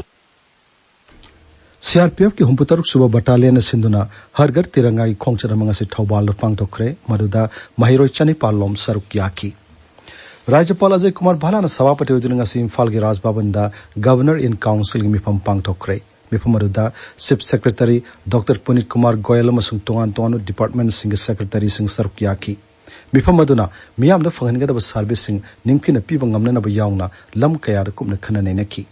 ꯁꯤꯑꯥꯔꯄꯤꯑꯦꯐꯀꯤ ꯍꯨꯝꯐꯨꯇꯔꯨꯛ ꯁꯨꯕ ꯕꯠꯇꯥꯂꯤꯌꯟꯅ ꯁꯤꯟꯗꯨꯅ ꯍꯔ ꯘꯔ ꯇꯤꯔꯪꯒꯥꯒꯤ ꯈꯣꯡꯆꯠ ꯑꯃ ꯉꯁꯤ ꯊꯧꯕꯥꯜꯗ ꯄꯥꯡꯊꯣꯛꯈ꯭ꯔꯦ꯫ ꯃꯗꯨꯗ ꯃꯍꯩꯔꯣꯏ ꯆꯅꯤꯄꯥꯜ ꯂꯣꯝ ꯁꯔꯨꯛ ꯌꯥꯈꯤ꯫ ꯔꯥꯖ꯭ꯌꯄꯥꯜ ꯑꯖꯌ ꯀꯨꯃꯥꯔ ꯚꯥꯂꯥꯅ ꯁꯚꯥꯄꯇꯤ ꯑꯣꯏꯗꯨꯅ ꯉꯁꯤ ꯏꯝꯐꯥꯜꯒꯤ ꯔꯥꯖ ꯚꯕꯟꯗ Governor in Councilꯒꯤ ꯃꯤꯐꯝ ꯄꯥꯡꯊꯣꯛꯈ꯭ꯔꯦ꯫ ꯃꯤꯐꯝ ꯑꯗꯨꯗ Chief Secretary Doctor ꯄꯨꯅꯤꯠ Kumar Goyal ꯑꯃꯁꯨꯡ ꯇꯣꯉꯥꯟ ꯇꯣꯉꯥꯟꯕ departmentꯁꯤꯡꯒꯤ secretaryꯁꯤꯡ ꯁꯔꯨꯛ ꯌꯥꯈꯤ꯫ ꯃꯤꯐꯝ ꯑꯗꯨꯅ ꯃꯤꯌꯥꯝꯗ ꯐꯪꯍꯟꯒꯗꯕ serviceꯁꯤꯡ ꯅꯤꯡꯊꯤꯅ ꯄꯤꯕ ꯉꯝꯅꯅꯕ ꯌꯥꯎꯅ ꯂꯝ ꯀꯌꯥꯗ ꯀꯨꯞꯅ ꯈꯟꯅ ꯅꯩꯅꯈꯤ꯫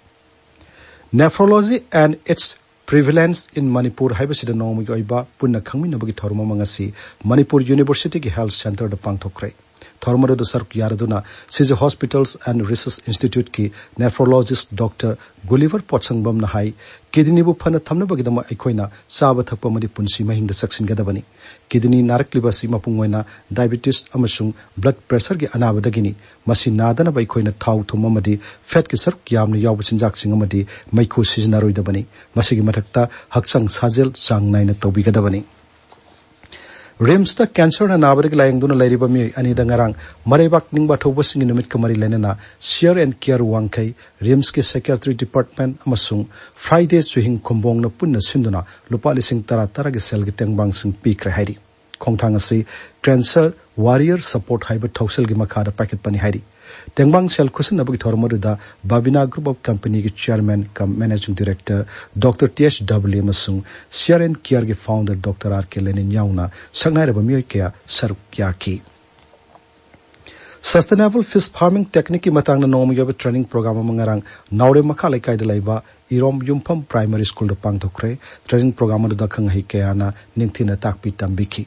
Nephrology and its Prevalence in Manipur ꯍꯥꯏꯕꯁꯤꯗ ꯅꯣꯡꯃꯒꯤ ꯑꯣꯏꯕ ꯄꯨꯟꯅ ꯈꯪꯃꯤꯟꯅꯕꯒꯤ ꯊꯧꯔꯝ ꯑꯃ ꯉꯁꯤ ꯃꯅꯤꯄꯨꯔ Universityꯒꯤ Health Centreꯗ ꯄꯥꯡꯊꯣꯛꯈ꯭ꯔꯦ꯫ ꯊꯧꯔꯝ ꯑꯗꯨꯗ ꯁꯔꯨꯛ ꯌꯥꯔꯗꯨꯅ Sija Hospitals and Research Instituteꯀꯤ nephrologist Doctor Gulliver ꯄꯣꯠꯁꯪꯕꯝꯅ ꯍꯥꯏ, kidneyꯕꯨ ꯐꯅ ꯊꯝꯅꯕꯒꯤꯗꯃꯛ ꯑꯩꯈꯣꯏꯅ ꯆꯥꯕ ꯊꯛꯄ ꯑꯃꯗꯤ ꯄꯨꯟꯁꯤ ꯃꯍꯤꯡꯗ ꯆꯦꯛꯁꯤꯟꯒꯗꯕꯅꯤ꯫ Kidney ꯅꯥꯔꯛꯂꯤꯕ ꯑꯁꯤ ꯃꯄꯨꯡ ꯑꯣꯏꯅ diabetes ꯑꯃꯁꯨꯡ blood pressureꯒꯤ ꯑꯅꯥꯕꯗꯒꯤꯅꯤ꯫ ꯃꯁꯤ ꯅꯥꯗꯅꯕ ꯑꯩꯈꯣꯏꯅ ꯊꯥꯎ ꯊꯨꯝ ꯑꯃꯗꯤ fatꯀꯤ ꯁꯔꯨꯛ ꯌꯥꯝꯅ ꯌꯥꯎꯕ ꯆꯤꯟꯖꯥꯛꯁꯤꯡ ꯑꯃꯗꯤ ꯃꯩꯈꯨ ꯁꯤꯖꯤꯟꯅꯔꯣꯏꯗꯕꯅꯤ꯫ ꯃꯁꯤꯒꯤ ꯃꯊꯛꯇ ꯍꯛꯆꯥꯡ ꯁꯥꯖꯦꯜ ꯆꯥꯡ ꯅꯥꯏꯅ ꯇꯧꯕꯤꯒꯗꯕꯅꯤ꯫ RIMSꯇ cancerꯅ ꯅꯥꯕꯗꯒꯤ ꯂꯥꯌꯦꯡꯗꯨꯅ ꯂꯩꯔꯤꯕ ꯃꯤꯑꯣꯏ ꯑꯅꯤꯗ ꯉꯔꯥꯡ ꯃꯔꯩꯕꯥꯛ ꯅꯤꯡꯕ ꯊꯧꯕꯁꯤꯡꯒꯤ ꯅꯨꯃꯤꯠꯀ ꯃꯔꯤ ꯂꯩꯅꯅ Share and Care ꯋꯥꯡꯈꯩ, RIMSꯀꯤ psychiatry department ꯑꯃꯁꯨꯡ Friday ꯆꯨꯍꯤꯡ ꯈꯨꯝꯕꯣꯡꯅ ꯄꯨꯟꯅ ꯁꯤꯟꯗꯨꯅ ꯂꯨꯄꯥ ꯂꯤꯁꯤꯡ ꯇꯔꯥ ꯇꯔꯥꯒꯤ ꯁꯦꯜꯒꯤ ꯇꯦꯡꯕꯥꯡꯁꯤꯡ ꯄꯤꯈ꯭ꯔꯦ ꯍꯥꯏꯔꯤ꯫ ꯈꯣꯡꯊꯥꯡ ꯑꯁꯤ Cancer Warrior Support ꯍꯥꯏꯕ ꯊꯧꯁꯤꯜꯒꯤ ꯃꯈꯥꯗ ꯄꯥꯏꯈꯠꯄꯅꯤ ꯍꯥꯏꯔꯤ꯫ ꯇꯦꯡꯕꯥꯡ ꯁꯦꯜ ꯈꯨꯠꯁꯤꯟꯅꯕꯒꯤ ꯊꯧꯔꯝ ꯑꯗꯨꯗ Babina Group of Companyꯒꯤ Chairman cum Managing Director Doctor T H Dovli ꯑꯃꯁꯨꯡ Share and Careꯒꯤ founder Doctor R K Lenin ꯌꯥꯎꯅ ꯁꯛꯅꯥꯏꯔꯕ ꯃꯤꯑꯣꯏ ꯀꯌꯥ ꯁꯔꯨꯛ ꯌꯥꯈꯤ꯫ Sustainable fish farming technique ꯀꯤ ꯃꯇꯥꯡꯗ ꯅꯣꯡꯃꯒꯤ ꯑꯣꯏꯕ training program ꯑꯃ ꯉꯔꯥꯡ ꯅꯥꯎꯔꯦꯝ ꯃꯈꯥ ꯂꯩꯀꯥꯏꯗ ꯂꯩꯕ ꯏꯔꯣꯝ ꯌꯨꯝꯐꯝ primary school ꯗ ꯄꯥꯡꯊꯣꯛꯈ꯭ꯔꯦ꯫ Training program ꯑꯗꯨꯗ ꯑꯈꯪ ꯑꯍꯩ ꯀꯌꯥꯅ ꯅꯤꯡꯊꯤꯅ ꯇꯥꯛꯄꯤ ꯇꯝꯕꯤꯈꯤ꯫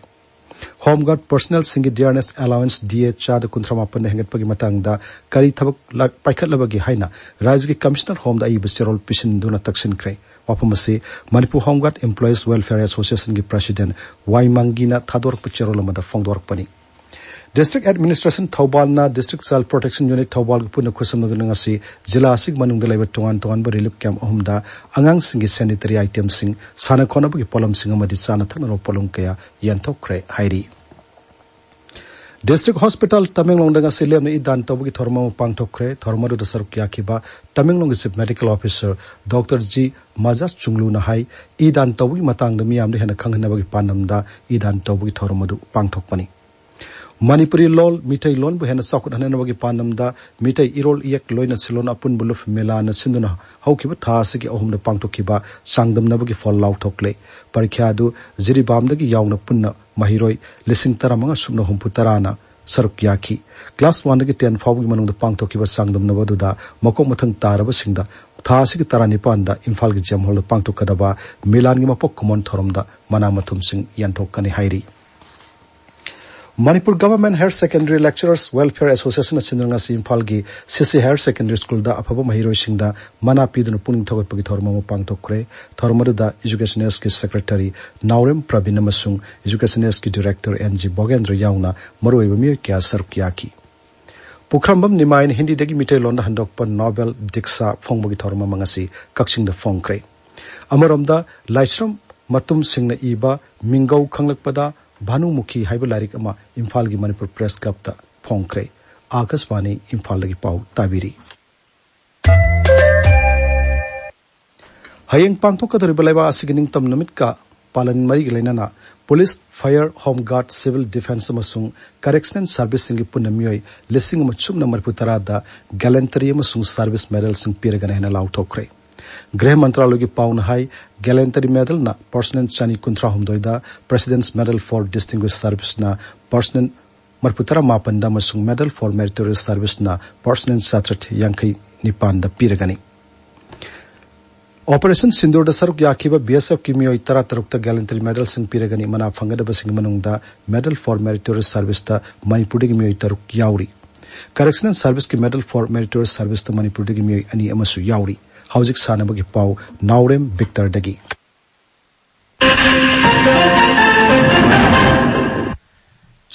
Home guard personnel ꯁꯤꯡꯒꯤ dearness allowance D A ꯆꯥꯗ ꯀꯨꯟꯊ꯭ꯔꯥ ꯃꯥꯄꯟꯗ ꯍꯦꯟꯒꯠꯄꯒꯤ ꯃꯇꯥꯡꯗ ꯀꯔꯤ ꯊꯕꯛ ꯂꯥꯛ-, ꯄꯥꯏꯈꯠꯂꯕꯒꯦ ꯍꯥꯏꯅ ꯔꯥꯖ꯭ꯌꯒꯤ commissioner home ꯗ ꯑꯏꯕ ꯆꯦꯔꯣꯜ ꯄꯤꯁꯤꯟꯗꯨꯅ ꯇꯛꯁꯤꯟꯈ꯭ꯔꯦ꯫ ꯋꯥꯐꯝ ꯑꯁꯤ Manipur Home Guard Employees Welfare Association ꯒꯤ president ꯋꯥꯏ ꯃꯪꯒꯤꯅ ꯊꯥꯗꯣꯔꯛꯄ ꯆꯦꯔꯣꯜ ꯑꯃꯗ ꯐꯣꯡꯗꯣꯔꯛꯄꯅꯤ꯫ District Administration ꯊꯧꯕꯥꯜꯅ District Child Protection Unit ꯊꯧꯕꯥꯜꯒ ꯄꯨꯟꯅ ꯈꯨꯠꯁꯝꯅꯗꯨꯅ ꯉꯁꯤ ꯖꯤꯂꯥ ꯑꯁꯤꯒꯤ ꯃꯅꯨꯡꯗ ꯂꯩꯕ ꯇꯣꯉꯥꯟ ꯇꯣꯉꯥꯟꯕ relief camp ꯑꯍꯨꯝꯗ ꯑꯉꯥꯡꯁꯤꯡꯒꯤ sanitary item ꯁꯤꯡ, ꯁꯥꯟꯅ ꯈꯣꯠꯅꯕꯒꯤ ꯄꯣꯠꯂꯝꯁꯤꯡ ꯑꯃꯗꯤ ꯆꯥꯅ ꯊꯛꯅꯅꯕ ꯄꯣꯠꯂꯝ ꯀꯌꯥ ꯌꯦꯟꯊꯣꯛꯈ꯭ꯔꯦ ꯍꯥꯏꯔꯤ꯫ District Hospital ꯇꯃꯦꯡꯂꯣꯡꯗ ꯉꯁꯤ ꯂꯦꯝꯅ ꯏ ꯗꯥꯟ ꯇꯧꯕꯒꯤ ꯊꯧꯔꯝ ꯑꯃ ꯄꯥꯡꯊꯣꯛꯈ꯭ꯔꯦ꯫ ꯊꯧꯔꯝ ꯑꯗꯨꯗ ꯁꯔꯨꯛ ꯌꯥꯈꯤꯕ ꯇꯃꯦꯡꯂꯣꯡꯒꯤ Chief Medical Officer Doctor G ꯃꯖꯥ ꯆꯨꯡꯂꯨꯅ ꯍꯥꯏ, ꯏ ꯗꯥꯟ ꯇꯧꯕꯒꯤ ꯃꯇꯥꯡꯗ ꯃꯤꯌꯥꯝꯗ ꯍꯦꯟꯅ ꯈꯪꯍꯟꯅꯕꯒꯤ ꯄꯥꯟꯗꯝꯗ ꯏ ꯗꯥꯟ ꯇꯧꯕꯒꯤ ꯊꯧꯔꯝ ꯑꯗꯨ ꯄꯥꯡꯊꯣꯛꯄꯅꯤ꯫ ꯃꯅꯤꯄꯨꯔꯤ ꯂꯣꯜ, ꯃꯤꯇꯩ ꯂꯣꯟꯕꯨ ꯍꯦꯟꯅ ꯆꯥꯎꯈꯠꯍꯟꯅꯕꯒꯤ ꯄꯥꯟꯗꯝꯗ ꯃꯤꯇꯩ ꯏꯔꯣꯜ ꯏꯌꯦꯛ ꯂꯣꯏꯅ ꯁꯤꯂꯣꯟ ꯑꯄꯨꯟꯕ ꯂꯨꯞ ꯃꯦꯂꯥꯅ ꯁꯤꯟꯗꯨꯅ ꯍꯧꯈꯤꯕ ꯊꯥ ꯑꯁꯤꯒꯤ ꯑꯍꯨꯝꯗ ꯄꯥꯡꯊꯣꯛꯈꯤꯕ ꯆꯥꯡꯗꯝꯅꯕꯒꯤ ꯐꯣꯜ ꯂꯥꯎꯊꯣꯛꯂꯦ꯫ ꯄꯔꯤꯈ꯭ꯌꯥ ꯑꯗꯨ ꯖꯤꯔꯤꯕꯥꯝꯗꯒꯤ ꯌꯥꯎꯅ ꯄꯨꯟꯅ ꯃꯍꯩꯔꯣꯏ ꯂꯤꯁꯤꯡ ꯇꯔꯥꯃꯉꯥ ꯁꯨꯞꯅ ꯍꯨꯝꯐꯨ ꯇꯔꯥꯅ ꯁꯔꯨꯛ ꯌꯥꯈꯤ꯫ Class one ꯗꯒꯤ ten ꯐꯥꯎꯕꯒꯤ ꯃꯅꯨꯡꯗ ꯄꯥꯡꯊꯣꯛꯈꯤꯕ ꯆꯥꯡꯗꯝꯅꯕ ꯑꯗꯨꯗ ꯃꯀꯣꯛ ꯃꯊꯪ ꯇꯥꯔꯕꯁꯤꯡꯗ ꯊꯥ ꯑꯁꯤꯒꯤ ꯇꯔꯥꯅꯤꯄꯥꯟꯗ ꯏꯝꯐꯥꯜꯒꯤ ꯖꯦꯝ ꯍꯣꯜꯗ ꯄꯥꯡꯊꯣꯛꯀꯗꯕ ꯃꯤꯂꯥꯟꯒꯤ ꯃꯄꯣꯛ ꯀꯨꯝꯑꯣꯟ ꯊꯧꯔꯝꯗ ꯃꯅꯥ ꯃꯊꯨꯝꯁꯤꯡ ꯌꯦꯟꯊꯣꯛꯀꯅꯤ ꯍꯥꯏꯔꯤ꯫ Manipur Government Higher Secondary Lecturers Welfare Association ꯑꯁꯤꯅ ꯉꯁꯤ ꯏꯝꯐꯥꯜꯒꯤ ꯁꯤꯁꯤ Higher Secondary School ꯗ ꯑꯐꯕ ꯃꯍꯩꯔꯣꯏꯁꯤꯡꯗ ꯃꯅꯥ ꯄꯤꯗꯨꯅ ꯄꯨꯛꯅꯤꯡ ꯊꯧꯒꯠꯄꯒꯤ ꯊꯧꯔꯝ ꯑꯃ ꯄꯥꯡꯊꯣꯛꯈ꯭ꯔꯦ꯫ ꯊꯧꯔꯝ ꯑꯗꯨꯗ Education S ꯀꯤ Secretary ꯅꯥꯎꯔꯦꯝ ꯄ꯭ꯔꯕꯤꯟ ꯑꯃꯁꯨꯡ Education S ꯀꯤ Director ꯑꯦꯟ ꯖꯤ ꯚꯣꯒꯦꯟꯗ꯭ꯔ ꯌꯥꯎꯅ ꯃꯔꯨꯑꯣꯏꯕ ꯃꯤꯑꯣꯏ ꯀꯌꯥ ꯁꯔꯨꯛ ꯌꯥꯈꯤ꯫ ꯄꯨꯈ꯭ꯔꯝꯕꯝ ꯅꯤꯃꯥꯏꯅ ꯍꯤꯟꯗꯤꯗꯒꯤ ꯃꯤꯇꯩꯂꯣꯟꯗ ꯍꯟꯗꯣꯛꯄ Novel Diksha ꯐꯣꯡꯕꯒꯤ ꯊꯧꯔꯝ ꯑꯃ ꯉꯁꯤ ꯀꯛꯆꯤꯡꯗ ꯐꯣꯡꯈ꯭ꯔꯦ꯫ ꯑꯃꯔꯣꯝꯗ ꯂꯥꯏꯁ꯭ꯔꯝ ꯃꯇꯨꯝ ꯁꯤꯡꯅ ꯏꯕ ꯃꯤꯡꯒꯧ ꯈꯪꯂꯛꯄꯗ ꯚꯥꯅꯨꯃꯨꯈꯤ ꯍꯥꯏꯕ ꯂꯥꯏꯔꯤꯛ ꯑꯃ ꯏꯝꯐꯥꯜꯒꯤ ꯃꯅꯤꯄꯨꯔ Press Club ꯇ ꯐꯣꯡꯈ꯭ꯔꯦ꯫ ꯑꯥꯀꯥꯁꯕꯥꯅꯤ ꯏꯝꯐꯥꯜꯗꯒꯤ ꯄꯥꯎ ꯇꯥꯕꯤꯔꯤ꯫ ꯍꯌꯦꯡ ꯄꯥꯡꯊꯣꯛꯀꯗꯧꯔꯤꯕ ꯂꯩꯕꯥꯛ ꯑꯁꯤꯒꯤ ꯅꯤꯡꯇꯝ ꯅꯨꯃꯤꯠꯀ ꯄꯥꯂꯟ ꯃꯔꯤꯒ ꯂꯣꯏꯅꯅ Police, Fire, Home Guard, Civil Defence ꯑꯃꯁꯨꯡ Correctional Service ꯁꯤꯡꯒꯤ ꯄꯨꯟꯅ ꯃꯤꯑꯣꯏ ꯂꯤꯁꯤꯡ ꯑꯃ ꯁꯨꯞꯅ ꯃꯔꯤꯐꯨ ꯇꯔꯥꯗ Gallantry ꯑꯃꯁꯨꯡ Service Medal ꯁꯤꯡ ꯄꯤꯔꯒꯅꯤ ꯍꯥꯏꯅ ꯂꯥꯎꯊꯣꯛꯈ꯭ꯔꯦ꯫ ꯒ꯭ꯔꯍ ꯃꯟꯇ꯭ꯔꯥꯂꯌꯒꯤ ꯄꯥꯎꯅ ꯍꯥꯏ, Gallantry Medal ꯅ personnel ꯆꯅꯤ ꯀꯨꯟꯊ꯭ꯔꯥ ꯍꯨꯝꯗꯣꯏꯗ, President's Medal for Distinguished Service ꯅ personnel ꯃꯔꯤꯐꯨ ꯇꯔꯥ ꯃꯥꯄꯟꯗ ꯑꯃꯁꯨꯡ Medal for Meritorious Service ꯅ personal ꯆꯥꯇ꯭ꯔꯦꯠ ꯌꯥꯡꯈꯩ ꯅꯤꯄꯥꯟꯗ ꯄꯤꯔꯒꯅꯤ꯫ Operation Sindoor ꯗ ꯁꯔꯨꯛ ꯌꯥꯈꯤꯕ B S F ꯀꯤ ꯃꯤꯑꯣꯏ ꯇꯔꯥ ꯇꯔꯨꯛꯇ gallantry medal ꯁꯤꯡ ꯄꯤꯔꯒꯅꯤ꯫ ꯃꯅꯥ ꯐꯪꯒꯗꯕꯁꯤꯡꯒꯤ ꯃꯅꯨꯡꯗ Medal for Meritorious Service ꯇ ꯃꯅꯤꯄꯨꯔꯗꯒꯤ ꯃꯤꯑꯣꯏ ꯇꯔꯨꯛ ꯌꯥꯎꯔꯤ꯫ Correctional Service ꯀꯤ Medal for Meritorious Service ꯇ ꯃꯅꯤꯄꯨꯔꯗꯒꯤ ꯃꯤꯑꯣꯏ ꯑꯅꯤ ꯑꯃꯁꯨ ꯌꯥꯎꯔꯤ꯫ ꯍꯧꯖꯤꯛ ꯁꯥꯟꯅꯕꯒꯤ ꯄꯥꯎ ꯅꯥꯎꯔꯦꯝ ꯕꯤꯛꯇꯔꯗꯒꯤ꯫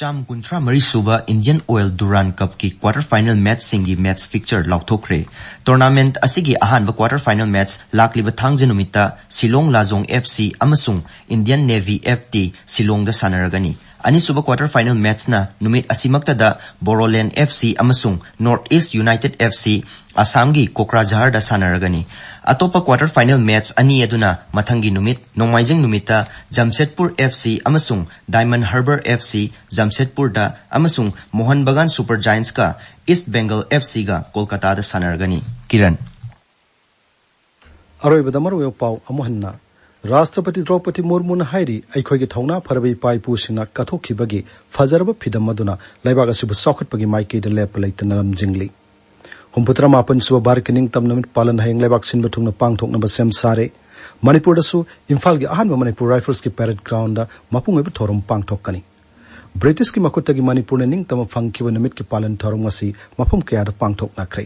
ꯆꯥꯝ ꯀꯨꯟꯊ꯭ꯔꯥ ꯃꯔꯤ ꯁꯨꯕ Indian Oil Durand Cup ꯀꯤ quarter final match ꯁꯤꯡꯒꯤ match fixture ꯂꯥꯎꯊꯣꯛꯈ꯭ꯔꯦ꯫ Tournament ꯑꯁꯤꯒꯤ ꯑꯍꯥꯟꯕ quarter final match ꯂꯥꯛꯂꯤꯕ ꯊꯥꯡꯖ ꯅꯨꯃꯤꯠꯇ Shillong Lajong F C ꯑꯃꯁꯨꯡ Indian Navy F T Shillong ꯗ ꯁꯥꯟꯅꯔꯒꯅꯤ꯫ ꯑꯅꯤꯁꯨꯕ quarter final match ꯅ ꯅꯨꯃꯤꯠ ꯑꯁꯤꯃꯛꯇꯗ Bodoland F C ꯑꯃꯁꯨꯡ North East United F C ꯑꯁꯥꯝꯒꯤ ꯀꯣꯀ꯭ꯔꯥꯖꯍꯥꯔꯗ ꯁꯥꯟꯅꯔꯒꯅꯤ꯫ ꯑꯇꯣꯞꯄ quarter final match ꯑꯅꯤ ꯑꯗꯨꯅ ꯃꯊꯪꯒꯤ ꯅꯨꯃꯤꯠ ꯅꯣꯡꯃꯥꯏꯖꯤꯡ ꯅꯨꯃꯤꯠꯇ ꯖꯝꯁꯦꯗꯄꯨꯔ F C ꯑꯃꯁꯨꯡ Diamond Harbour F C ꯖꯝꯁꯦꯗꯄꯨꯔꯗ ꯑꯃꯁꯨꯡ ꯃꯣꯍꯟ ꯕꯒꯥꯟ Super Giants ꯀ East Bengal F C ꯒ ꯀꯣꯜꯀꯇꯥꯗ ꯁꯥꯟꯅꯔꯒꯅꯤ꯫ ꯀꯤꯔꯟ꯫ ꯑꯔꯣꯏꯕꯗ ꯃꯔꯨꯑꯣꯏꯕ ꯄꯥꯎ ꯑꯃꯨꯛ ꯍꯟꯅ꯫ ꯔꯥꯁꯇ꯭ꯔꯄꯇꯤ ꯗ꯭ꯔꯧꯄꯗꯤ ꯃꯨꯔꯃꯨꯅ ꯍꯥꯏꯔꯤ, ꯑꯩꯈꯣꯏꯒꯤ ꯊꯧꯅꯥ ꯐꯔꯕ ꯏꯄꯥ ꯏꯄꯨꯁꯤꯡꯅ ꯀꯠꯊꯣꯛꯈꯤꯕꯒꯤ ꯐꯖꯔꯕ ꯐꯤꯗꯝ ꯑꯗꯨꯅ ꯂꯩꯕꯥꯛ ꯑꯁꯤꯕꯨ ꯆꯥꯎꯈꯠꯄꯒꯤ ꯃꯥꯏꯀꯩꯗ ꯂꯦꯞꯄ ꯂꯩꯇꯅ ꯂꯝꯖꯤꯡꯂꯤ꯫ ꯍꯨꯝꯐꯨꯇꯔꯥ ꯃꯥꯄꯟ ꯁꯨꯕ ꯚꯥꯔꯠꯀꯤ ꯅꯤꯡꯇꯝ ꯅꯨꯃꯤꯠ ꯄꯥꯂꯟ ꯍꯌꯦꯡ ꯂꯩꯕꯥꯛ ꯁꯤꯟꯕ ꯊꯨꯡꯅ ꯄꯥꯡꯊꯣꯛꯅꯕ ꯁꯦꯝ ꯁꯥꯔꯦ꯫ ꯃꯅꯤꯄꯨꯔꯗꯁꯨ ꯏꯝꯐꯥꯜꯒꯤ ꯑꯍꯥꯟꯕ ꯃꯅꯤꯄꯨꯔ ꯔꯥꯏꯐꯜꯁꯀꯤ parade ground ꯗ ꯃꯄꯨꯡ ꯑꯣꯏꯕ ꯊꯧꯔꯝ ꯄꯥꯡꯊꯣꯛꯀꯅꯤ꯫ ꯕ꯭ꯔꯤꯇꯤꯁꯀꯤ ꯃꯈꯨꯠꯇꯒꯤ ꯃꯅꯤꯄꯨꯔꯅ ꯅꯤꯡꯇꯝꯕ ꯐꯪꯈꯤꯕ ꯅꯨꯃꯤꯠꯀꯤ ꯄꯥꯂꯟ ꯊꯧꯔꯝ ꯉꯁꯤ ꯃꯐꯝ ꯀꯌꯥꯗ ꯄꯥꯡꯊꯣꯛꯅꯈ꯭ꯔꯦ꯫